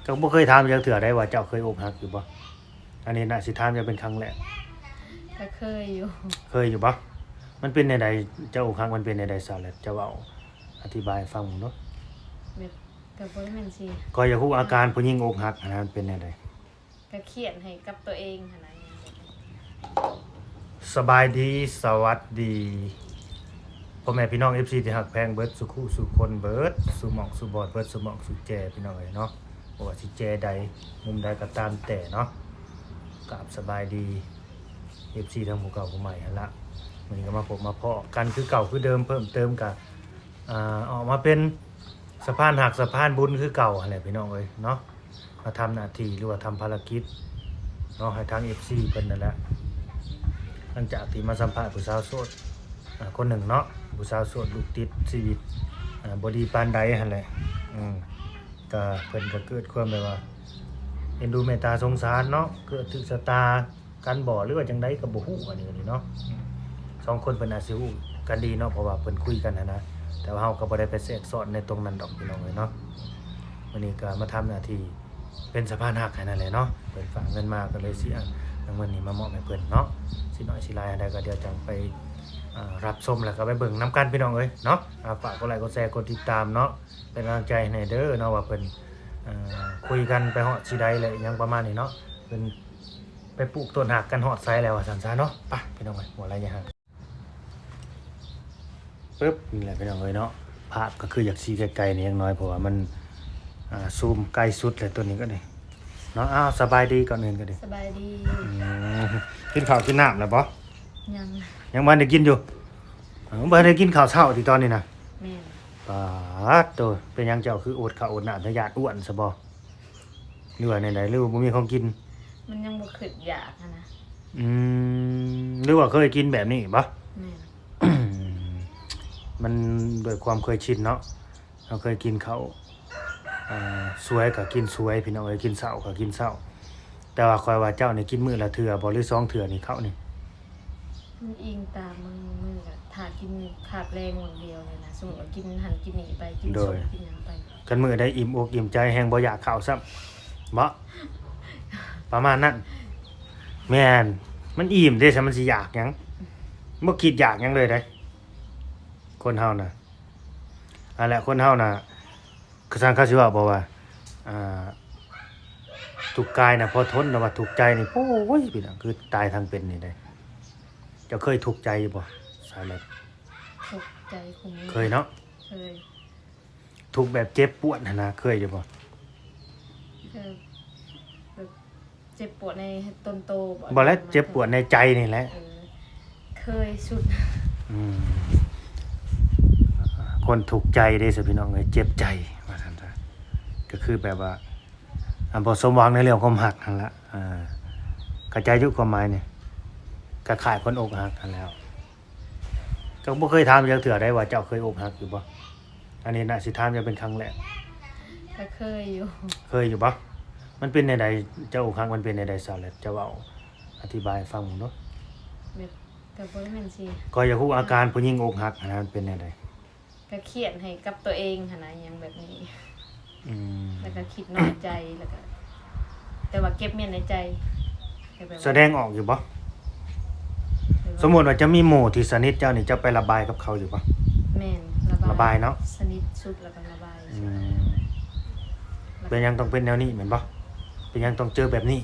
ກໍບໍ່ເຄີຍຖາມຈັກເທື່ອໄດ໋ວ່າເຈົ້າເຄີຍອົກຫັກຢູ່ບໍ່? ອັນນີ້ໜ້າຊິຖາມເຈົ້າເປັນຄັ້ງແລກ. ກໍເຄີຍຢູ່. ເຄີຍຢູ່ບໍ່? ມັນເປັນແນວໃດ? ເຈົ້າອົກຫັກມັນເປັນແນວໃດ ສາວແລັດ? ເຈົ້າເວົ້າອະທິບາຍໃຫ້ຟັງເບິ່ງດູ. ແບບ ກໍບໍ່ແມ່ນຊິ ຂ້ອຍຢາກຮູ້ອາການຜູ້ຍິງອົກຫັກຫັ້ນນະ ມັນເປັນແນວໃດ? ກໍຄຽດໃຫ້ກັບຕົວເອງຫັ້ນນະ. ສະບາຍດີ ສະຫວັດດີ ພໍ່ແມ່ພີ່ນ້ອງ ເອັຟຊີ ທີ່ຮັກແພງເບິດສູ່ຄູ່ສູ່ຄົນ ເບິດສູ່ໝ່ອງສູ່ບ່ອນ ເບິດສູ່ໝ່ອງສູ່ແຈ ພີ່ນ້ອງເອີຍເນາະ. ບໍ່ວ່າຊິແຈໃດ ມຸມໃດກໍຕາມແຕ່ເນາະ ກາບສະບາຍດີ ເອັຟຊີ ທັງຜູ້ເກົ່າຜູ້ໃໝ່ຫັ້ນລະ. ມື້ນີ້ກໍມາພົບມາພໍ້ກັນຄືເກົ່າຄືເດີມ ເພີ່ມເຕີມກະ ອ່າ ອອກມາເປັນສະພານຮັກສະພານບຸນຄືເກົ່າຫັ້ນແຫຼະ ພີ່ນ້ອງເອີຍເນາະ. ມາທຳໜ້າທີ່ ຫຼືວ່າທຳພາລະກິດເນາະ ໃຫ້ທາງ ເອັຟຊີ ເພິ່ນນັ້ນແຫຼະ. ຫຼັງຈາກທີ່ມາສຳພາດຜູ້ສາວໂສດ ອ່າ ຄົນໜຶ່ງເນາະ ຜູ້ສາວໂສດ ລູກຕິດ ຊີວິດ ອ່າ ບໍ່ດີປານໃດຫັ້ນແຫຼະ. ອືມ ກະເພິ່ນກະເກີດຄວາມແບບວ່າເອັນດູເມດຕາສົງສານເນາະ ເກີດຖືກຊະຕາກັນບໍ່ ຫຼືວ່າຈັ່ງໃດກໍບໍ່ຮູ້ ອັນນີ້ກໍດີເນາະ. ອືມ ສອງຄົນເພິ່ນອາດຊິຮູ້ກັນດີເນາະ ເພາະວ່າເພິ່ນຄຸຍກັນຫັ້ນນະ ແຕ່ວ່າເຮົາກໍບໍ່ໄດ້ໄປແຊກຊ້ອນໃນຕົງນັ້ນດອກ ພີ່ນ້ອງເອີຍເນາະ. ມື້ນີ້ກໍມາທຳໜ້າທີ່ ເປັນສະພານຮັກໃຫ້ນັ້ນແຫຼະເນາະ. ເພິ່ນຝາກເງິນມາກໍເລີຍຊິເອົາເງິນນີ້ມາມອບໃຫ້ເພິ່ນເນາະ. ຊິໜ້ອຍຊິຫຼາຍອັນໃດກໍດຽວຈັ່ງໄປ ອ່າ ຮັບຊົມ ແລ້ວກໍໄປເບິ່ງນຳກັນ ພີ່ນ້ອງເອີຍເນາະ. ອ່າ ຝາກກົດໄລກົດແຊ ກົດຕິດຕາມເນາະ ເປັນກຳລັງໃຈໃຫ້ແດ່ເດີເນາະ ວ່າເພິ່ນ ເອີ ຄຸຍກັນໄປຮອດຊິໃດ ແລະ ຫຍັງປະມານນີ້ເນາະ ເພິ່ນໄປປູກຕົ້ນຮັກກັນຮອດໃສແລ້ວ ວ່າຊັ້ນຊະເນາະ. ໄປ ພີ່ນ້ອງເອີຍ ບໍ່ຫຼາຍຢ່າງ ປຶບ ນີ້ແຫຼະພີ່ນ້ອງເອີຍເນາະ. ພາບກໍຄືຢາກຊີ້ໄກໆນີ້ຈັກໜ້ອຍ ເພາະວ່າມັນ ອ່າ ຊູມໃກ້ສຸດແລ້ວ ຕົວນີ້ກໍໄດ້ເນາະ. ອ້າວ ສະບາຍດີ ກ່ອນອື່ນກໍດີ ສະບາຍດີ. ອືມ ກິນເຂົ້າກິນນ້ຳແລ້ວບໍ່? ຍັງ ຍັງບໍ່ໄດ້ກິນຢູ່. ເອີ ບໍ່ໄດ້ກິນເຂົ້າເຊົ້າຕິຕອນນີ້ນະ? ແມ່ນ. ປາດໂຕ ເປັນຫຍັງເຈົ້າຄືອົດເຂົ້າອົດນ້ຳ ຢ້ານອ້ວນຊະບໍ່? ຫຼືວ່າແນວໃດ ຫຼືວ່າບໍ່ມີຂອງກິນ? ມັນຍັງບໍ່ຄິດຢາກຫັ້ນນະ. ອືມ ຫຼືວ່າເຄີຍກິນແບບນີ້ບໍ່? ແມ່ນ. ມັນດ້ວຍຄວາມເຄີຍຊິນເນາະ ເຮົາເຄີຍກິນເຂົ້າ ເອີ ສວຍກໍກິນສວຍ ພີ່ນ້ອງເອີຍ ກິນເຊົ້າກໍກິນເຊົ້າ. ແຕ່ວ່າຂ້ອຍວ່າເຈົ້ານີ້ກິນມື້ລະເທື່ອບໍ່ ຫຼືສອງເທື່ອນີ້ເຂົ້ານີ້? ມັນອີງຕາມມື້ ມື້ລະ ຖ້າກິນຄາບແລງວັນດຽວນີ້ນະ ສົມມຸດວ່າກິນຫັ້ນກິນນີ້ໄປ ກິນ ໂດຍ ສົ້ມກິນຫຍັງໄປ ຄັນມື້ໃດອີ່ມອົກອີ່ມໃຈແຮ່ງບໍ່ຢາກເຂົ້າຊ້ຳ ເບາະ ປະມານນັ້ນ. ແມ່ນ ມັນອີ່ມເດ້ ຊະມັນຊິຢາກຫຍັງ? ບໍ່ຄິດຢາກຫຍັງເລີຍເດ້ ຄົນເຮົານະ. ອັນແຫຼະ ຄົນເຮົານະ ຄືຊັ້ນເຂົາຊິເວົ້າບໍ່ວ່າ ອ່າ ທຸກກາຍນະພໍທົນ ແຕ່ວ່າທຸກໃຈນີ້ ໂອ້ຍ ພີ່ນ້ອງ ຄືຕາຍທັງເປັນນີ້ເດ້. ເຈົ້າເຄີຍທຸກໃຈຢູ່ບໍ່ ສາວແລັດ? ທຸກໃຈຄຸມ ເຄີຍເນາະ? ເຄີຍ. ທຸກແບບເຈັບປວດຫັ້ນນະ ເຄີຍຢູ່ບໍ່? ເອີ ແບບເຈັບປວດໃນຕົນໂຕບໍ? ບໍ່ແຫຼະ ເຈັບປວດໃນໃຈນີ້ແຫຼະ. ເອີ ເຄີຍສຸດ. ອືມ ຄົນທຸກໃຈເດ້ຊະ ພີ່ນ້ອງເອີຍ ເຈັບໃຈວ່າຊັ້ນຊະ ກໍຄືແບບວ່າ ອ່າ ບໍ່ສົມຫວັງໃນເລື່ອງຄວາມຮັກຫັ້ນລະ. ເອີ ເຂົ້າໃຈຢູ່ຄວາມໝາຍນີ້ ຄ້າຍໆຄົນອົກຫັກຫັ້ນແຫຼະ. ກໍບໍ່ເຄີຍຖາມຈັກເທື່ອໄດ໋ວ່າເຈົ້າເຄີຍອົກຫັກຢູ່ບໍ່? ອັນນີ້ໜ້າຊິຖາມເຈົ້າເປັນຄັ້ງແລກ. ກໍເຄີຍຢູ່. ເຄີຍຢູ່ບໍ່? ມັນເປັນແນວໃດ? ເຈົ້າອົກຫັກມັນເປັນແນວໃດ ສາວແລັດ? ເຈົ້າເວົ້າອະທິບາຍໃຫ້ຟັງເບິ່ງດູ. ແບບ ກໍບໍ່ແມ່ນຊິ ຂ້ອຍຢາກຮູ້ອາການຜູ້ຍິງອົກຫັກຫັ້ນນະ ມັນເປັນແນວໃດ? ກໍຄຽດໃຫ້ກັບຕົວເອງຫັ້ນນະ ຫຍັງແບບນີ້. ອືມ ແລ້ວກໍຄິດນ້ອຍໃຈ ແລ້ວກໍ ແຕ່ວ່າເກັບມຽນໃນໃຈ. ສະແດງອອກຢູ່ບໍ່? ສົມມຸດວ່າຈະມີໝູ່ທີ່ສະໜິດເຈົ້ານີ້ ເຈົ້າໄປລະບາຍກັບເຂົາຢູ່ບໍ່? ແມ່ນ ລະບາຍ ລະບາຍເນາະ ສະໜິດສຸດແລ້ວກໍລະບາຍ. ອືມ ເປັນຫຍັງຕ້ອງເປັນແນວນີ້ແມ່ນບໍ່? ເປັນຫຍັງຕ້ອງເຈີແບບນີ້?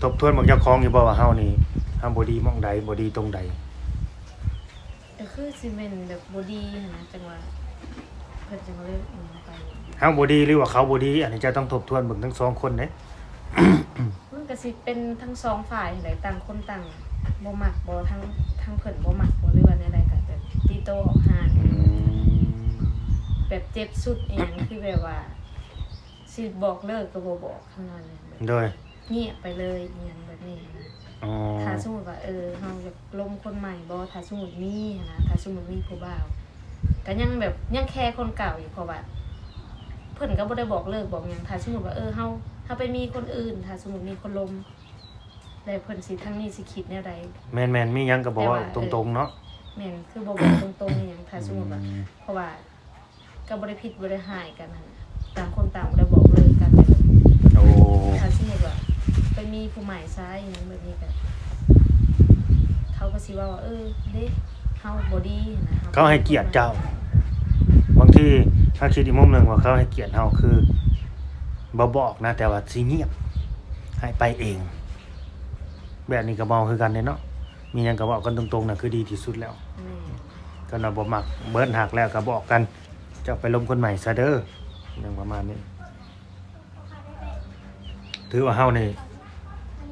ທົບທວນເບິ່ງເຈົ້າຂອງຢູ່ບໍ່ວ່າເຮົານີ້ ເຮົາບໍ່ດີໝ່ອງໃດ ບໍ່ດີຕົງໃດ? ກໍຄືຊິແມ່ນແບບບໍ່ດີຫັ້ນນະ ຈັ່ງວ່າເພິ່ນຈັ່ງເລີຍ ອືມ ໄປ. ເຮົາບໍ່ດີ ຫຼືວ່າເຂົາບໍ່ດີ? ອັນນີ້ເຈົ້າຕ້ອງທົບທວນເບິ່ງທັງສອງຄົນເດ້. ມັນກໍຊິເປັນທັງສອງຝ່າຍຫັ້ນແຫຼະ ຕ່າງຄົນຕ່າງບໍ່ມັກບໍ ທັງ ທັງເພິ່ນບໍ່ມັກບໍ ຫຼືວ່າແນວໃດ ກໍແບບຕີໂຕ້ອອກຫ່າງ. ອືມ ແບບເຈັບສຸດອີ່ຫຍັງ ຄືແບບວ່າຊິບອກເລີກກໍບໍ່ບອກ ຂະໜາດນັ້ນ ໂດຍ ງຽບໄປເລີຍ ອີ່ຫຍັງແບບນີ້ຫັ້ນນະ. ອໍ ຖ້າສົມມຸດວ່າ ເອີ ເຮົາຢາກລົມຄົນໃໝ່ບໍ ຖ້າສົມມຸດມີຫັ້ນນະ ຖ້າສົມມຸດມີຜູ້ບ່າວ ກໍຍັງແບບ ຍັງແຄຄົນເກົ່າຢູ່ ເພາະວ່າເພິ່ນກໍບໍ່ໄດ້ບອກເລີກບອກຫຍັງ. ຖ້າສົມມຸດວ່າ ເອີ ເຮົາ ເຮົາໄປມີຄົນອື່ນ ຖ້າສົມມຸດມີຄົນລົມ ແລ້ວເພິ່ນຊິ ທາງນີ້ຊິຄິດແນວໃດ? ແມ່ນໆ ມີຫຍັງກໍບໍ່ເວົ້າ ແຕ່ວ່າ ຕົງໆເນາະ. ເອີ ແມ່ນ ຄືບໍ່ບອກຕົງໆອີ່ຫຍັງ ຖ້າສົມມຸດວ່າ ອືມ ເພາະວ່າ ກໍບໍ່ໄດ້ຜິດບໍ່ໄດ້ຮ້າຍກັນຫັ້ນນະ ຕ່າງຄົນຕ່າງບໍ່ໄ ໝາຍຊາອີ່ຫຍັງແບບນີ້ ກໍເຂົາກໍຊິເວົ້າວ່າ ເອີ ເດ້ ເຮົາບໍ່ດີຫັ້ນນະ ເຂົາໃຫ້ກຽດເຈົ້າ. ບາງທີເຮົາຄິດອີກມຸມໜຶ່ງວ່າເຂົາໃຫ້ກຽດເຮົາ ຄືບໍ່ບອກນະ ແຕ່ວ່າຊິງຽບ ໃຫ້ໄປເອງ. ແບບນີ້ກໍເມົາຄືກັນເດ້ເນາະ ມີຫຍັງກໍເວົ້າກັນຕົງໆນະ ຄືດີທີ່ສຸດແລ້ວ. ແມ່ນ. ຄັນວ່າບໍ່ມັກເບີດຮັກແລ້ວກໍບອກກັນ ເຈົ້າໄປລົມຄົນໃໝ່ຊະເດີ ຫຍັງປະມານນີ້. ຖືວ່າເຮົານີ້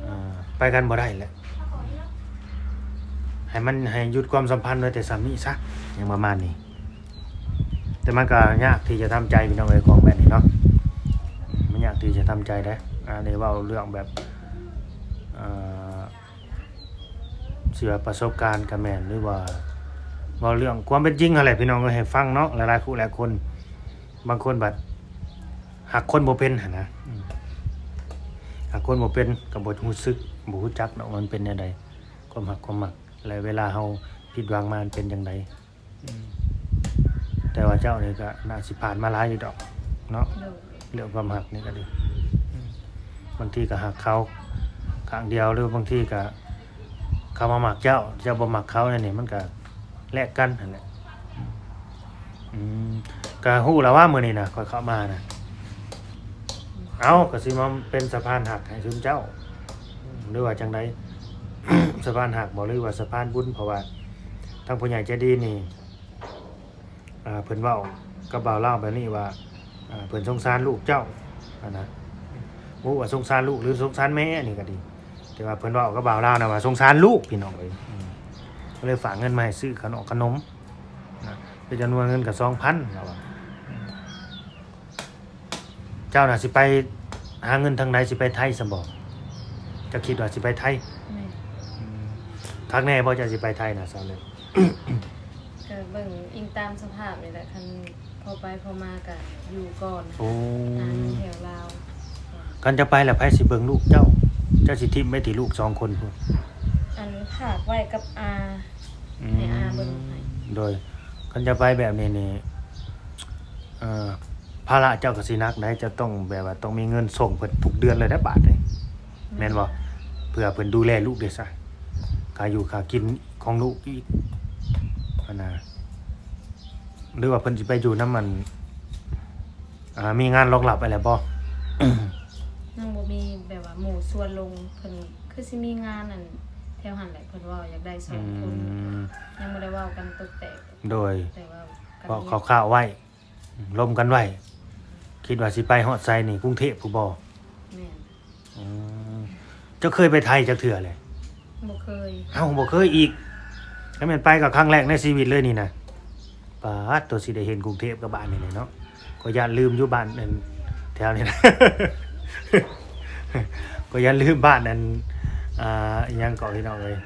ເອີ ໄປກັນບໍ່ໄດ້ແຫຼະ ໃຫ້ມັນ ໃຫ້ຢຸດຄວາມສຳພັນໄວ້ແຕ່ສ່ຳນີ້ຊະ ຫຍັງປະມານນີ້. ແຕ່ມັນກໍຍາກທີ່ຈະທຳໃຈ ພີ່ນ້ອງເອີຍ ຂອງແບບນີ້ເນາະ ມັນຍາກທີ່ຈະທຳໃຈເດ້. ອັນນີ້ເວົ້າເລື່ອງແບບ ເອີ ຊິວ່າປະສົບການກໍແມ່ນ ຫຼືວ່າເວົ້າເລື່ອງຄວາມເປັນຈິງຫັ້ນແຫຼະ ພີ່ນ້ອງເອີຍ ໃຫ້ຟັງເນາະ. ຫຼາຍໆຜູ້ຫຼາຍຄົນ ບາງຄົນບັດຮັກຄົນບໍ່ເປັນຫັ້ນນະ ອືມ ຮັກຄົນບໍ່ເປັນກໍບໍ່ຮູ້ສຶກ ບໍ່ຮູ້ຈັກດອກວ່າມັນເປັນແນວໃດ ຄວາມຮັກຄວາມມັກ ແລະ ເວລາເຮົາຜິດຫວັງມາມັນເປັນຈັ່ງໃດ. ອືມ ແຕ່ວ່າເຈົ້ານີ້ກໍໜ້າຊິຜ່ານມາຫຼາຍຢູ່ດອກເນາະ ໂດຍ ເລື່ອງຄວາມຮັກນີ້ກໍດີ. ອືມ ບາງທີກໍຮັກເຂົາຂ້າງດຽວ ຫຼືບາງທີກໍເຂົາມາມັກເຈົ້າ ເຈົ້າບໍ່ມັກເຂົາ ແນວນີ້ມັນກໍແລກກັນຫັ້ນແຫຼະ. ອືມ ກໍຮູ້ແລ້ວວ່າມື້ນີ້ນະ ຂ້ອຍເຂົ້າມານະ ເອົ້າ ກໍຊິມາເປັນສະພານຮັກໃຫ້ຊຸມເຈົ້າ ຫຼືວ່າຈັ່ງໃດ ສະພານຮັກບໍ ຫຼືວ່າສະພານບຸນ ເພາະວ່າທາງຜູ້ໃຫຍ່ໃຈດີນີ້ ອ່າ ເພິ່ນເວົ້າກັບບ່າວລາວແບບນີ້ວ່າ ອ່າ ເພິ່ນສົງສານລູກເຈົ້າຫັ້ນນະ ບໍ່ຮູ້ວ່າສົງສານລູກ ຫຼື ສົງສານແມ່ນີ້ກໍດີ ແຕ່ວ່າເພິ່ນເວົ້າກັບບ່າວລາວນະວ່າສົງສານລູກ ພີ່ນ້ອງເອີຍ. ອືມ ກໍເລີຍຝາກເງິນມາໃຫ້ຊື້ຂະໜົມ ຂະໜົມນະ ເປັນຈຳນວນເງິນກໍສອງພັນ ລາວວ່າ. ເຈົ້ານະຊິໄປຫາເງິນທາງໃດ? ຊິໄປໄທຊັ້ນບໍ? ເຈົ້າຄິດວ່າຊິໄປໄທ? ແມ່ນ. ອືມ ຄັກແນ່ບໍ່ເຈົ້າຊິໄປໄທນະ ສາວເລັບ? ກໍເບິ່ງອີງຕາມສະພາບນີ້ແຫຼະ ຄັນພໍໄປພໍມາກໍຢູ່ກ່ອນ. ໂອ້ ຫາເງິນແຖວລາວ. ຄັນເຈົ້າໄປແລ້ວໃຜຊິເບິ່ງລູກເຈົ້າ? ເຈົ້າຊິຖິ້ມໄວ້ຕິລູກສອງຄົນພຸ້ນ? ອັນ ຝາກໄວ້ກັບອາ. ອືມ ໃຫ້ອາເບິ່ງໃຫ້. ໂດຍ ຄັນເຈົ້າໄປແບບນີ້ນີ້ ເອີ ພາລະເຈົ້າກໍຊິໜັກໄດ໋ ເຈົ້າຕ້ອງແບບວ່າຕ້ອງມີເງິນສົ່ງເພິ່ນທຸກເດືອນເລີຍເດ້ບາດນີ້ ແມ່ນບໍ່? ເພື່ອເພິ່ນດູແລລູກເດ້ຊະ ຄ່າຢູ່ຄ່າກິນຂອງລູກອີກຫັ້ນນະ ຫຼືວ່າເພິ່ນຊິໄປຢູ່ນຳ ອັນ ອ່າ ມີງານລອງລັບໄວ້ແລ້ວບໍ່? ຍັງບໍ່ມີແບບວ່າໝູ່ຊວນລົງ ເພິ່ນຄືຊິມີງານ ອັນ ແຖວຫັ້ນແຫຼະ ເພິ່ນເວົ້າຢາກໄດ້ສອງຄົນ. ອືມ ຍັງບໍ່ໄດ້ເວົ້າກັນຕົກແຕກ ໂດຍ ແຕ່ວ່າເວົ້າຄ່າວໆໄວ້ ລົມກັນໄວ້ ຄິດວ່າຊິໄປຮອດໃສນີ້ ກຸງເທບພຸ້ນບໍ່? ແມ່ນ. ອືມ ເຈົ້າເຄີຍໄປໄທຈັກເທື່ອແລ້ວ? ບໍ່ເຄີຍ. ເອົ້າ ບໍ່ເຄີຍອີກ? ຄັນແມ່ນໄປກໍຄັ້ງແລກໃນຊີວິດເລີຍນີ້ນະ. ປາດ ໂຕ ຊິໄດ້ເຫັນກຸງເທບກັບບ້ານນີ້ແຫຼະເນາະ. ຂ້ອຍຢ້ານລືມຢູ່ບ້ານ ອັນ ແຖວນີ້ນະ ຂ້ອຍຢ້ານລືມບ້ານ ອັນ ອ່າ ອີຫຍັງເກາະ ພີ່ນ້ອງເອີຍ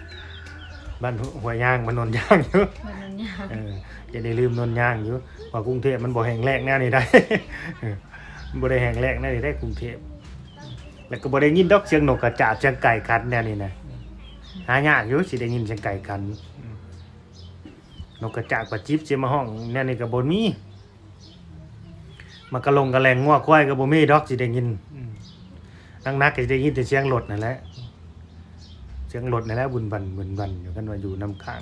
ບ້ານຫ້ວຍຍາງ ບ້ານໂນນຍາງຢູ່ ບ້ານໂນນຍາງ. ເອີ ຢ້ານໄດ້ລືມໂນນຍາງຢູ່ ວ່າກຸງເທບມັນບໍ່ແຫ້ງແລ້ງແນວນີ້ໄດ໋ ບໍ່ໄດ້ແຫ້ງແລ້ງແນວນີ້ໄດ໋ກຸງເທບ. ແລ້ວກໍບໍ່ໄດ້ຍິນດອກສຽງນົກກະຈາບ ສຽງໄກ່ຂັນແນວນີ້ນະ ຫາຍາກຢູ່ ຊິໄດ້ຍິນສຽງໄກ່ຂັນ. ອືມ ນົກກະຈາກປາຈິບຊິມາຮ້ອງແນວນີ້ກໍບໍ່ມີ. ໝາກກະລົງກະແລງງົວຄວາຍກໍບໍ່ມີດອກຊິໄດ້ຍິນ. ອືມ ໜັກໆກໍຊິໄດ້ຍິນແຕ່ສຽງລົດນັ້ນແຫຼະ ສຽງລົດນັ້ນແຫຼະ ບຸນບັນ ບຸນບັນຢູ່. ຄັນວ່າຢູ່ນຳຂ້າງ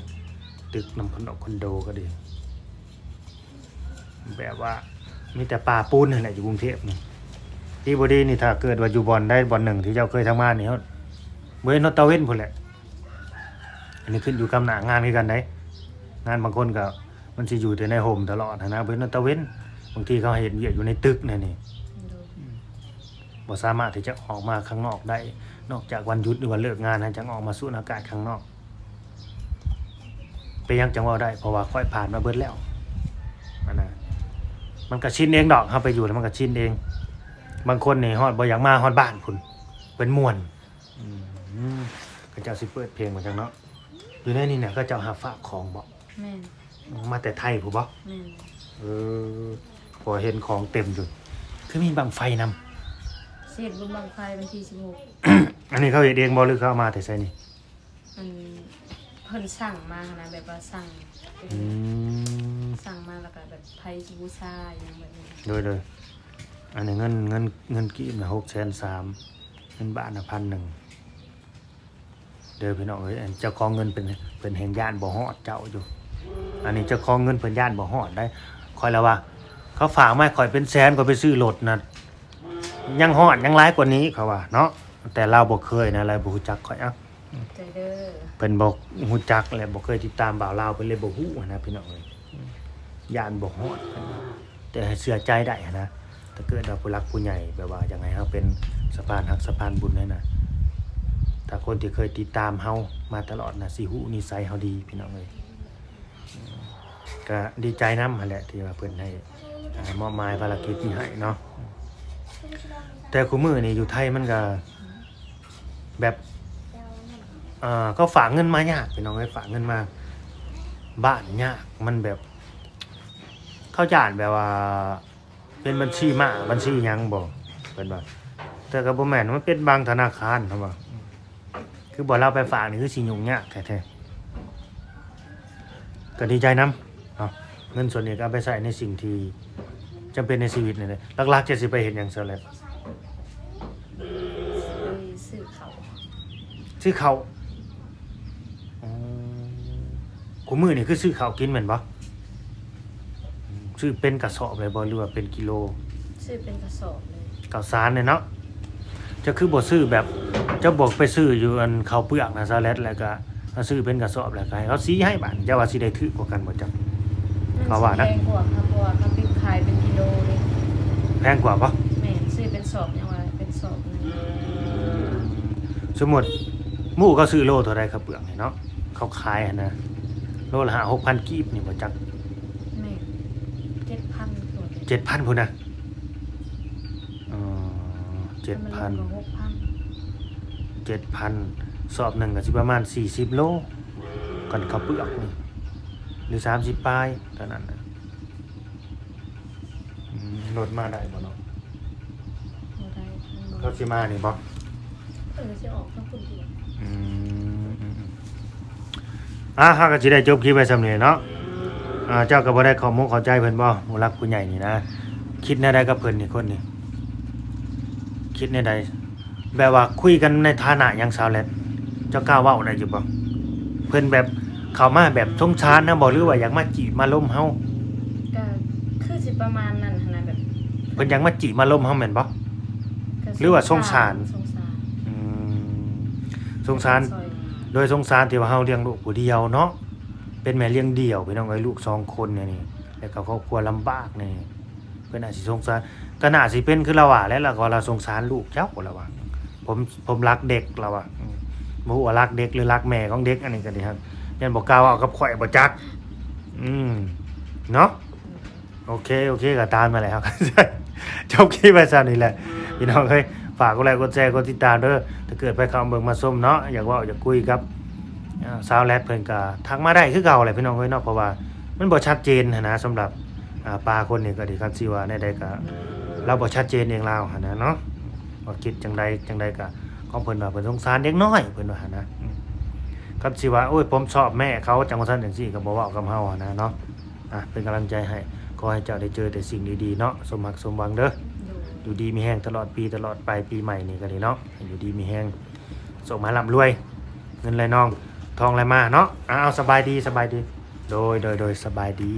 ຕຶກ ນຳຄອນໂດ ຄອນໂດກໍດີ ແບບວ່າມີແຕ່ປ່າປູນຫັ້ນແຫຼະຢູ່ກຸງເທບນີ້. ດີບໍ່ດີນີ້ ຖ້າເກີດວ່າຢູ່ບ່ອນໃດບ່ອນໜຶ່ງທີ່ເຈົ້າເຄີຍທຳງານນີ້ ບໍ່ເຫັນຮອດຕາເວັນພຸ້ນແຫຼະ. ອັນນີ້ຂຶ້ນຢູ່ກັບໜ້າງານຄືກັນໃດ໋ ງານບາງຄົນກໍ ມັນຊິຢູ່ແຕ່ໃນຮົ່ມຕະຫຼອດຫັ້ນນະ ເພິ່ນນະຕາເວັນ. ບາງທີເຂົາເຮັດວຽກຢູ່ໃນຕຶກແນວນີ້ ໂດຍ ອືມ ບໍ່ສາມາດທີ່ຈະອອກມາຂ້າງນອກໄດ້ ນອກຈາກວັນຢຸດ ຫຼືວ່າເລີກງານຫັ້ນ ຈັ່ງອອກມາສູດອາກາດຂ້າງນອກ. ເປັນຫຍັງຈັ່ງເວົ້າໄດ້? ເພາະວ່າຂ້ອຍຜ່ານມາເບິດແລ້ວ ຫັ້ນນະ. ມັນກໍຊິນເອງດອກ ເຮົາໄປຢູ່ແລ້ວມັນກໍຊິນເອງ. ບາງຄົນນີ້ຮອດບໍ່ຢາກມາຮອດບ້ານພຸ້ນ ເພິ່ນມ່ວນ. ອືມ ເຂົາເຈົ້າຊິເປີດເພງວ່າຈັ່ງເນາະ. ຢູ່ໃນນີ້ນະ ເຂົາເຈົ້າຮັບຝາກຂອງບໍ? ແມ່ນ. ມາແຕ່ໄທພຸ້ນບໍ? ແມ່ນ. ເອີ ພໍເຫັນຂອງເຕັມຢູ່. ຄືມີບັ້ງໄຟນຳ? ຊິເຮັດບຸນບັ້ງໄຟວັນທີສິບຫົກ. ອັນນີ້ເຂົາເຮັດເອງບໍ ຫຼືເຂົາເອົາມາແຕ່ໃສນີ້? ອັນ ເພິ່ນສັ່ງມາຫັ້ນນະ ແບບວ່າສັ່ງ ອືມ ສັ່ງມາແລ້ວກໍແບບໃຜຊິບູຊາຫຍັງແບບນີ້. ໂດຍ ໂດຍ. ອັນນີ້ເງິນ ເງິນ ເງິນກີບນະ ຫົກແສນສາມ ເງິນບາດນະ ພັນໜຶ່ງ. ເດີພີ່ນ້ອງເອີຍ. ອັນເຈົ້າຂອງເງິນເພິ່ນ ເພິ່ນແຮ່ງຢ້ານບໍ່ຮອດເຈົ້າຢູ່. ອັນນີ້ເຈົ້າຂອງເງິນເພິ່ນຢ້ານບໍ່ຮອດໄດ໋. ຂ້ອຍລະວ່າ ເຂົາຝາກມາໃຫ້ຂ້ອຍເປັນແສນ ຂ້ອຍໄປຊື້ລົດນະ ຍັງຮອດ ຍັງຫຼາຍກວ່ານີ້ ເຂົາວ່າເນາະ. ແຕ່ລາວບໍ່ເຄີຍນະ ລາວບໍ່ຮູ້ຈັກຂ້ອຍ. ເອົ້າ ຂອບໃຈເດີ. ເພິ່ນບໍ່ຮູ້ຈັກ ແລະ ບໍ່ເຄີຍຕິດຕາມບ່າວລາວ ເພິ່ນເລີຍບໍ່ຮູ້ຫັ້ນນະພີ່ນ້ອງເອີຍ. ຢ້ານບໍ່ຮອດ ເພິ່ນວ່າ ແຕ່ໃຫ້ເຊື່ອໃຈໄດ້ຫັ້ນນະ. ຖ້າເກີດວ່າຜູ້ຫຼັກຜູ້ໃຫຍ່ແບບວ່າຢາກໃຫ້ເຮົາເປັນສະພານຮັກສະພານບຸນຫັ້ນນະ ຖ້າຄົນທີ່ເຄີຍຕິດຕາມເຮົາມາຕະຫຼອດນະ ຊິຮູ້ນິໄສເຮົາດີພີ່ນ້ອງເອີຍ. ກະດີໃຈນຳຫັ້ນແຫຼະ ທີ່ວ່າເພິ່ນໃຫ້ ອ່າ ມອບໝາຍພາລະກິດນີ້ໃຫ້ເນາະ. ແຕ່ຄູ່ມື້ນີ້ຢູ່ໄທມັນກະແບບ ເອີ ເຂົາຝາກເງິນມາຍາກພີ່ນ້ອງເອີຍ. ຝາກເງິນມາບ້ານຍາກ ມັນແບບ ເຂົາຢ້ານແບບວ່າ ເປັນບັນຊີມ້າບັນຊີຫຍັງບໍ່ ເພິ່ນວ່າ. ແຕ່ກໍບໍ່ແມ່ນ ມັນເປັນບາງທະນາຄານ ເພິ່ນວ່າ. ຄືບໍ່ລາວໄປຝາກນີ້ ຄືຊິຫຍຸ້ງຍາກແທ້ໆ. ກໍດີໃຈນຳເນາະ ເງິນສ່ວນນີ້ກໍເອົາໄປໃຊ້ໃນສິ່ງທີ່ຈຳເປັນໃນຊີວິດນີ້ແຫຼະ. ຫຼັກໆ ເຈົ້າຊິໄປເຮັດຫຍັງ ສາວແລັດ? ຊື້ ຊື້ເຂົ້າ ຊື້ເຂົ້າ. ອໍ ຄູ່ມື້ນີ້ຄືຊື້ເຂົ້າກິນແມ່ນບໍ່? ຊື້ເປັນກະສອບເລີຍບໍ່ ຫຼືວ່າເປັນກິໂລ? ຊື້ເປັນກະສອບເລີຍ. ເຂົ້າສານນີ້ເນາະ. ເຈົ້າຄືບໍ່ຊື້ແບບ ເຈົ້າບໍ່ໄປຊື້ຢູ່ອັນເຂົ້າເປືອກນະ ສາວແລັດ ແລ້ວກະມາຊື້ເປັນກະສອບ ແລ້ວກະໃຫ້ເຂົາສີໃຫ້ບາດນີ້ ເຈົ້າວ່າຊິໄດ້ຖືກກວ່າກັນບໍ່ຈັກ? ມັນ ເຂົາວ່ານະ ຊິແພງກວ່າ ເພາະວ່າເຂົາເປັນຂາຍເປັນກິໂລເດ້. ແພງກວ່າບໍ່? ແມ່ນ ຊື້ເປັນສອບ ຍັງວ່າເປັນສອບໜຶ່ງ. ສົມມຸດໝູ່ເຂົາຊື້ໂລເທົ່າໃດ ເຂົ້າເປືອກນີ້ເນາະ ເຂົາຂາຍຫັ້ນນະ ໂລລະຫ້າຫົກພັນກີບນີ້ບໍ່ຈັກ? ແມ່ນ ເຈັດພັນພຸ້ນ. ເຈັດພັນພຸ້ນນະ? ອໍ ເຈັດພັນ ແຕ່ມັນກໍຫົກພັນ ເຈັດພັນ. ສອບໜຶ່ງກໍຊິປະມານສີ່ສິບໂລ ຄັນເຂົ້າເປືອກນີ້ ຫຼື ສາມສິບປາຍເທົ່ານັ້ນນະ. ອືມ ລົດມາໄດ້ບໍ່ເນາະ? ບໍ່ໄດ້ ມັນບໍ່ ເຂົາຊິມານີ້ບໍ່? ເອີ ຊິອອກທາງພຸ້ນຕິ. ອືມ ອືມ ອືມ. ອ່າ ເຮົາກໍຊິໄດ້ຈົບຄລິບໄວ້ສ່ຳນີ້ເນາະ. ອ່າ ເຈົ້າກໍບໍ່ໄດ້ເຂົ້າອົກເຂົ້າໃຈເພິ່ນບໍ່ ຜູ້ຫຼັກຜູ້ໃຫຍ່ນີ້ນະ? ຄິດແນວໃດກັບເພິ່ນນີ້ ຄົນນີ້ ຄິດແນວໃດ? ແບບວ່າຄຸຍກັນໃນຖານະຫຍັງ ສາວແລັດ? ເຈົ້າກ້າເວົ້າໄດ້ຢູ່ບໍ່? ເພິ່ນແບບເຂົ້າມາແບບສົງສານນຳບໍ່ ຫຼືວ່າຢາກມາຈີບມາລົມເຮົາ? ກໍຄືຊິປະມານນັ້ນຫັ້ນນະ ແບບ ເພິ່ນຢາກມາຈີບມາລົມເຮົາແມ່ນບໍ່? ກໍ ຫຼືວ່າສົງສານ? ສົງສານ ອືມ ສົງສານ ຊ່ອຍ ໂດຍສົງສານທີ່ວ່າເຮົາລ້ຽງລູກຜູ້ດຽວເນາະ ເປັນແມ່ລ້ຽງດ່ຽວ ພີ່ນ້ອງເອີຍ ລູກສອງຄົນແນວນີ້ ແລ້ວກໍຄອບຄົວລຳບາກແນວນີ້. ເພິ່ນອາດຊິສົງສານ ກໍໜ້າຊິເປັນຄືລາວວ່າແຫຼະ ລາວກໍວ່າລາວສົງສານລູກເຈົ້າ ລາວວ່າ ຜົມ ຜົມລັກເດັກ ລາວວ່າ. ອືມ ບໍ່ຮູ້ວ່າລັກເດັກ ຫຼື ລັກແມ່ຂອງເດັກ ອັນນີ້ກໍດີ ແມ່ນບໍ່ກ້າເວົ້າກັບຂ້ອຍບໍ່ຈັກ. ອືມ ເນາະ. ໂອເຄ ໂອເຄ ກໍຕາມນັ້ນແຫຼະ ເຮົາກໍຈົບຄລິບໄວ້ສ່ຳນີ້ແຫຼະ ພີ່ນ້ອງເອີຍ. ຝາກກົດໄລກົດແຊກົດຕິດຕາມເດີ ຖ້າເກີດໃຜເຂົ້າມາເບິ່ງມາຊົມເນາະ ຢາກເວົ້າຢາກຄຸຍກັບ ອ່າ ສາວແລັດ ເພິ່ນກໍທັກມາໄດ້ຄືເກົ່າແຫຼະ ພີ່ນ້ອງເອີຍເນາະ. ເພາະວ່າມັນບໍ່ຊັດເຈນຫັ້ນນະ ສຳລັບ ອ່າ ປ້າຄົນນີ້ກໍດີ ຄັນຊິວ່າແນວໃດກໍ ລາວບໍ່ຊັດເຈນເອງລາວຫັ້ນນະເນາະ ວ່າຄິດຈັ່ງໃດຈັ່ງໃດກໍ ຂອງເພິ່ນວ່າເພິ່ນສົງສານເດັກນ້ອຍ ເພິ່ນວ່າຫັ້ນນະ. ອືມ ຄັນຊິວ່າ ໂອ້ຍ ຜົມຊອບແມ່ເຂົາ ຈັ່ງວ່າຊັ້ນຈັ່ງຊີ້ ກໍບໍ່ເວົ້າກັບເຮົາຫັ້ນນະເນາະ. ອ່ະ ເປັນກຳລັງໃຈໃຫ້ ຂໍໃຫ້ເຈົ້າໄດ້ເຈີແຕ່ສິ່ງດີໆເນາະ ສົມຫວັງສົມຫວັງເດີ. ໂດຍ ຢູ່ດີມີແຮງຕະຫຼອດປີຕະຫຼອດໄປ ປີໃໝ່ນີ້ກໍດີເນາະ ໃຫ້ຢູ່ດີມີແຮງ ໂຊກມາລ່ຳລວຍ ເງິນໄຫຼນອງ ທອງໄຫຼມາເນາະ. ເອົາ ສະບາຍດີ ສະບາຍດີ. ໂດຍ ໂດຍ ໂດຍ ສະບາຍດີ.